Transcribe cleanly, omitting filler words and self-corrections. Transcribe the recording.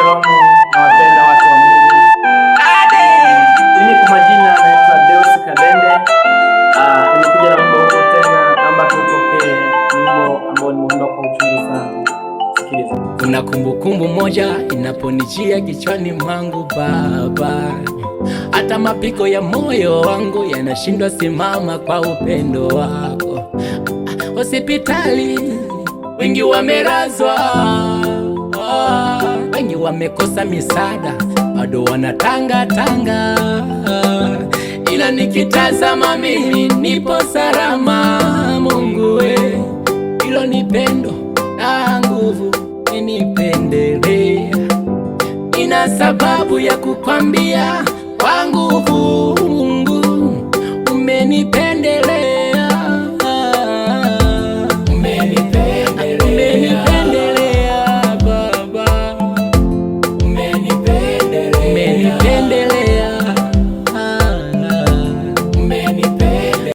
Shalom, nawapenda watu wa Mungu. Mimi kwa majina naitwa Deus Kadende. Nimekuja na wimbo huu tena, naomba tupokee wimbo ambao nimeimba kwa uchungu sana. Sikiliza. Kuna kumbukumbu moja inaponijia kichwani mwangu Baba, hata mapigo ya moyo wangu yanashindwa simama kwa upendo wako. Hospitali wengi wamelazwa, wengi wamekosa misaada, bado wanatanga tanga, ila nikitazama mimi nipo salama. Mungu we, hilo ni pendo na nguvu ninipendelea. Nina sababu ya kukwambia kwa nguvu, Mungu umenipendelea.